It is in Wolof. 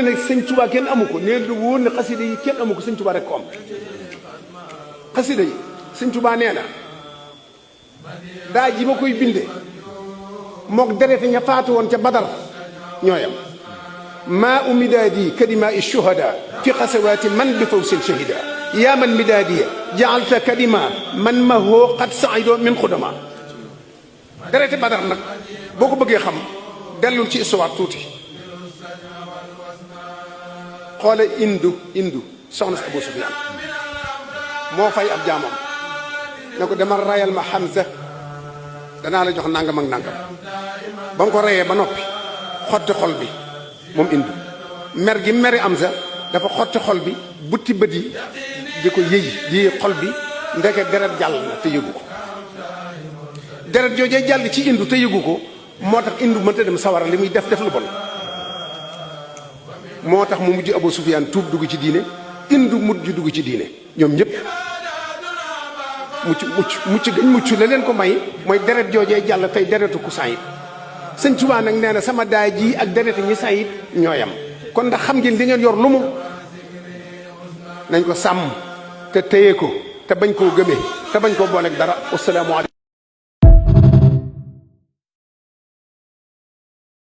ne sëñ Tuubaa kenn amu ko nee du wóor ne xasida yi kenn amu ko sëñ Tuubaa rek ko am xasida yi sëñ Tuubaa nee na daa ji ma koy binde mook derete ña faatu woon ca Badar ñooyam maa u midaadi kadima i shuhada fi xasawaati man bi fawsil shahida yaa man midaadiya jaalta kadima man ma hoo xat saido min xudama derete Badar nag boo ko bëggee xam dellul ci histoire tuuti xoole indu soxna si Abu Sufyaan moo fay ab jaamam ne ko demal rayal ma Hamza danaa la jox nangam ak nangam ba mu ko reyee ba noppi xotti xol bi moom indu mer gi meri Hamza dafa xotti xol bi butti bët yi di ko yëy di xol bi ndeke deret jàll na te yëgu ko deret joojee jàll ci indu te yëgu ko moo tax indu mënta dem sawara li muy def lu bon moo tax mu mujj Abu Sufyaan tuub dugg ci diine indu mujj dugg ci diine ñoom ñëpp mucc gañ mucc la leen ko may mooy deret joojee jàll tey deretu ku sayit sëñ Tuubaa nag nee na sama daay ji ak deret ñi sayit ñooyam kon ndax xam ngeen li ngeen yor lu mu nañ ko sàmm te téye ko te bañ koo gëmee te bañ koo booleeg dara. Assalaamu aleykum